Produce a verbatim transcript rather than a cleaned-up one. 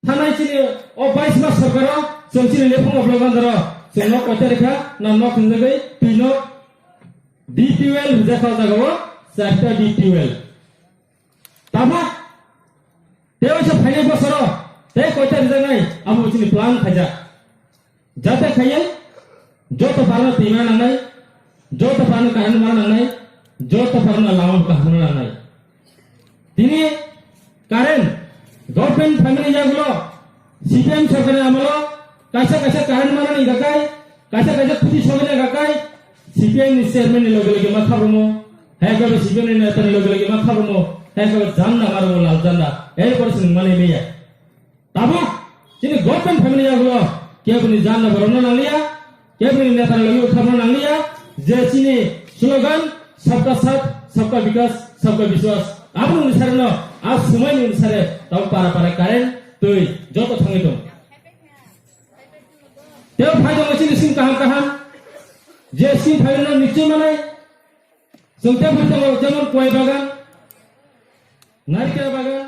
Thanai chini o bais mas sorkaro chwng chini lephungo blogan daro chwng nok koita rikha na nok hinjagwi twi nok D P well rijak kha o jaga o charta D P well. Tabuk tei waisa phainai bosoro tei koita rijaknai abo chini plan khaijak. Jate khaiye joto parno twi mana nangnai, joto parno current mana nangnai, joto parno lama kaham mana nangnai. Tini current government family yagulo C P M sorkar amolo kaisa kaisa current mana ni gakai, kaisa kaisa khuti sogwi ni gakai, C P M ni chairman ni loge loge ma khabramo, hai khe C P M ni neta ni loge loge ma khabramo, hai khe janda maramo lal janda, erpor sini mani meya. Tabuk chini government family yagulo keboni janna borokno nangliya, keboni neta logi utharno nangliya, je chini slogan sabka saath, sabka vikas, sabka vishwas. Aboni sare no, a somoi ni sare tabuk para para current twi joto thangwi tong. Tei phai tongo chini sim kaham kaham, je sim phai no nichoi manai, chwng tei phai tongo jemon kwai bagan, narikra bagan,